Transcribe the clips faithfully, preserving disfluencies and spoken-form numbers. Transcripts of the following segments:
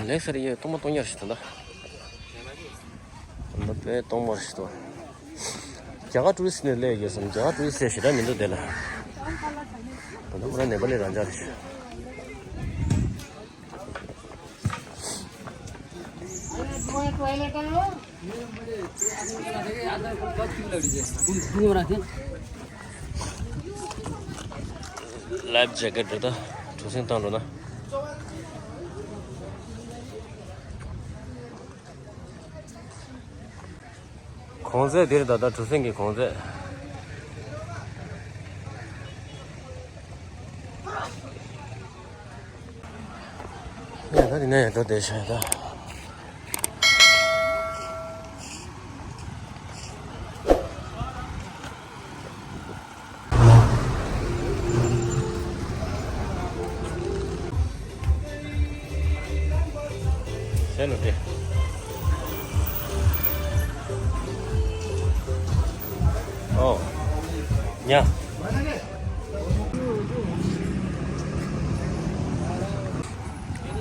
ལེགས་སེ་རེད། ཡོད་སྟོང་པ་སྟོང་ཉར་ཞིག་ད་ལྟ། ད་ལྟ་དཔེ་སྟོང་པར་ཞིག་འདུག་རྒྱ་གར་ཊུ་རི་སི་ཊི་ནས་སླེབས་ཡོད་བསམ། རྒྱ་གར་ཊུ་རི་སི་ཊི་ཞེ་དྲག་མི་འདུག་དེ་ལ། ད་ལྟ་ཁོ་རང་ནེ་པ་ལི་རང་འཇགས་རེད། ལའེབ་ཇེ་ཀེཊ་རེད། ད་གྲུ་གཟིངས་བཏང་འགྲོ་ན། གོང་ཚད་འདིར་ད་ལྟ་གྲུ་གཟིངས་ཀྱི་གོང་ཚད། ཡ་ད་འདི་ནས་ཡར་འགྲོ་བསྡད་ཤག་ད། ཟེར་ལོ་དེ། ཨོ། ཉ།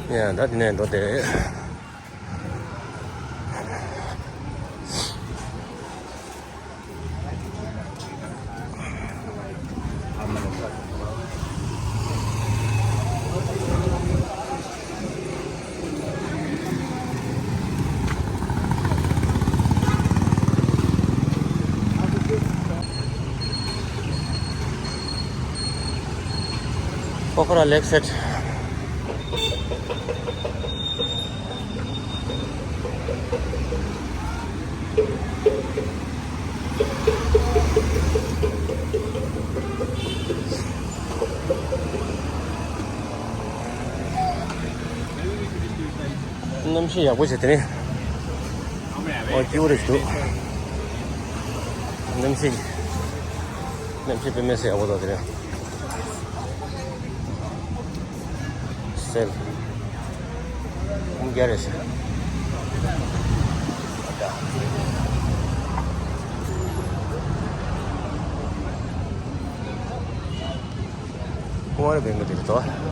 ཡ་ད་འདི་ནས་འགྲོ་དེ། Pokhara Lake Side. གནམ་གཤིས་ཡག་པོ་བྱས་དེ་ནི། ཨོ་སྐྱིད་པོ་རེད་འདུག་གནམ་གཤིས། གནམ་གཤིས་དཔེ་མི་སྲིད་ཡག་པོ་འདུག་དེ་རིང་། སེལ། ཨུམ་རྒྱ་རེད་ཤག་ཁོང་རེ་བེང་གི་དེ་རེད་དོ།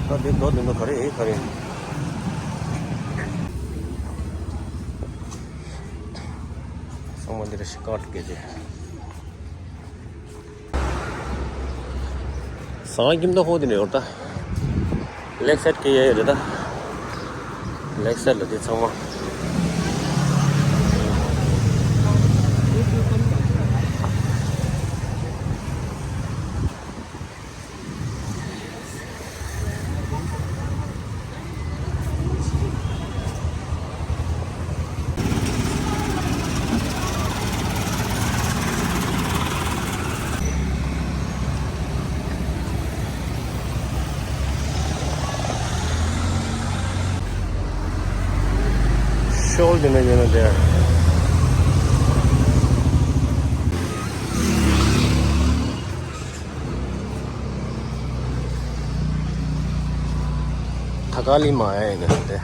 ད་འདི་མདོ་འདི་མདོ་ག་རེ་ཡིན་ག་རེ་ཡིན། ཚང་མ་འདི་རེད་ཤག་ཀར་སྐད་ཆ། ཟ་ཁང་ཁྱིམ་ཐོག་ཁོག་དེ་ནས་ཡོང་ད། ལེག་སའིཌ་གི་ཡ་ཡོད་རེད་ད། ལེག་སའིཌ་ལ་དེ་ཚང་མ། ཤོལ་དེ་ནས་ཉོས་ན་དེ། ད་ག་ལི་མ་ཡ་ཡིན་ན་དེ།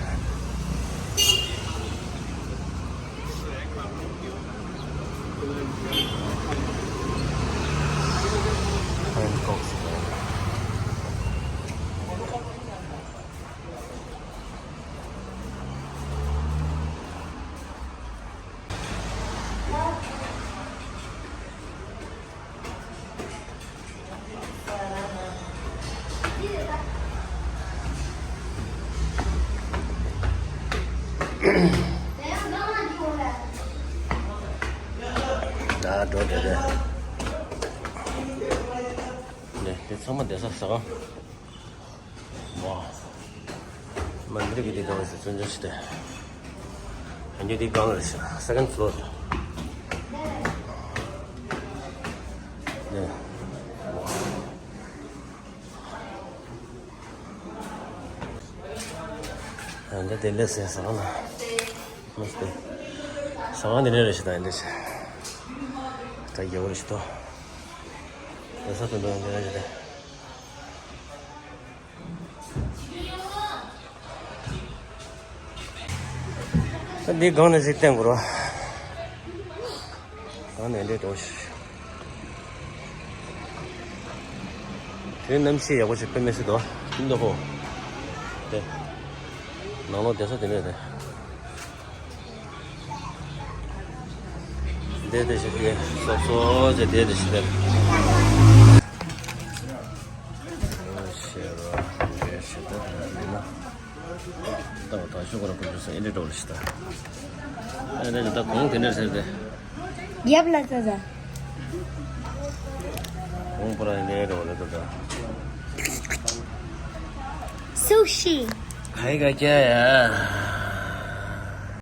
ད་འགྲོ་འགྲོ་འགྲོ། འདི་འདི་ཚང་མ་བསྡད་ས་ཟ་ཁང་། ཝའོ། མ་འདི་གི་འདི་དང་བརྩོན་འགྲུས་ཞིག་སྟེ། ཡང་འདི་གང་རེད་ཤག second floor། ནས། ཡང་འདི་དེ་ལས་ཟེར་ས་ལ། མ་སྟེ། ས་ལ་འདི་ནས་རེད་ཤག་ད་འདི་ཤག་ད་རྒྱལ་བོ་རེད་ཤག་ཏོ། ད་ས་དོན་དུ་འདི་རེད་ཤག་ད། འདི་སྒང་ནས་གཟིགས་བསྟན་དགོས་རོ། སྒང་ནས་འདྲེ་འགྲོ་ཤི། དེ་གནམ་གཤིས་ཡག་པོ་ཞིག་དཔེ་མི་སྲིད་དོ། ཀུན་ཏུ་ཧོ། དེ། ནང་ལོགས་བསྡད་ས་དེ་ནས་རེད། དེ་དེ་ཞིག་དེ་སོག་སོག་ཟེར་དེ་དེ་ཞིག་དེ། ཨོ་ཤེ་རོ། ཡེ་ཤེ་ད་དེ་ན། ད་བ་ད་ཤོག་ག་ར་ཁོ་ཚོ་ས་ཨེ་འདྲ་འགྲོ་ལ་ཤི་ད། ཨེ་འདྲ་ད་གོང་དེ་འདྲ་ཟེར་དེ། རྒྱབ་ལ་ཙ་ཙ། གོང་པོ་ར་ཨེ་འདྲ་འགྲོ་ལ་ད་ད། སུ་ཤི། ཧའི་ག་ཀྱ་ཡ།